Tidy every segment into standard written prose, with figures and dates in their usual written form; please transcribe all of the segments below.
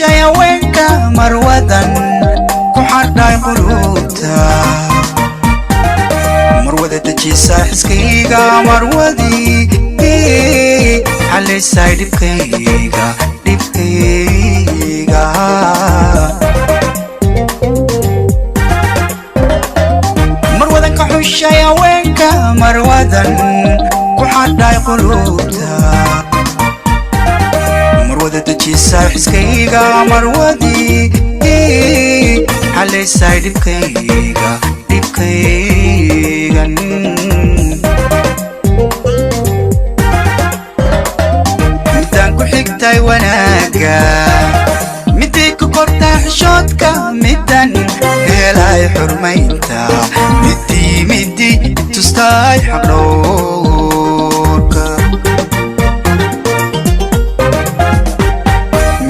xushay haweenka, marwadan ku xardhay qulubta, marwada dejisa xiskayga, marwadii xalisay dhibkayga, dhibkayga. Marwadan ka xushay haweenka, marwadan ku xardhay qulubta, marwada dejisa xiskayga, marwadii xalisay dhibkayga, dhibkaygan. Midaan ku xigtay wanaaga, midii ku kortaa xishoodka, midan helay xurmaynta, midii midii tustaay xaqdhowrka.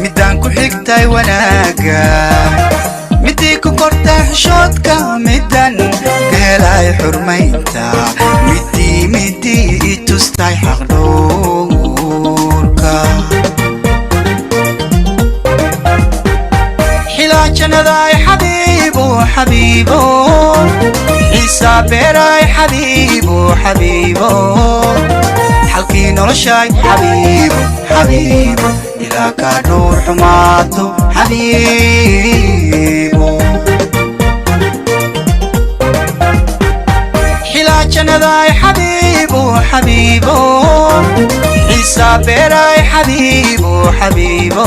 Midaan ku xigtay wanaaga, midii ku kortaa xishoodka, midan helay xurmaynta, midii midii tustay xaqdhowrka. Xilaajanadaay xabiibo, xabiibo, xiisaabeeraay xabiibo, xabiibo, xalkii noloshaay xabiibo, xabiibo, ilaa kaa dhowr xumaato xabiibo. Xilaajanadaay xabiibo, xabiibo, xiisaabeeraay xabiibo, xabiibo,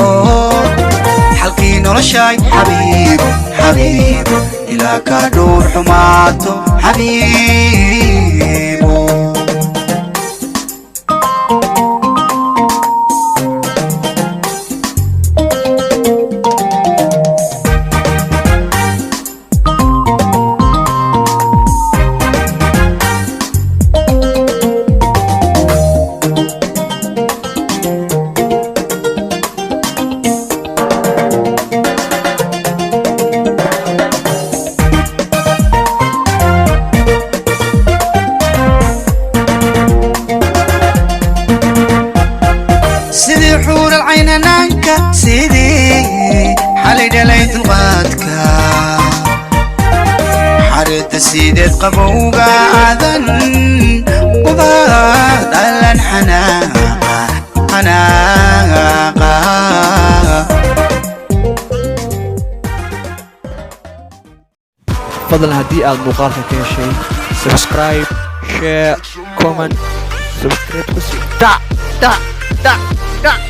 xalkii noloshaay xabiibo, xabiibo, ilaa kaa dhowr xumaato xabiibo. Sidii xuural caynanaanka, sidii xalay dhalay dulqaadka, xarida sideed qabowga aadan uba dhalan xanaaqa, xanaaqa. Fadlan haddii aad muuqaalka ka heshay, subscribe, share, comment, subscribe ku sii dhac dhac dhac dhac.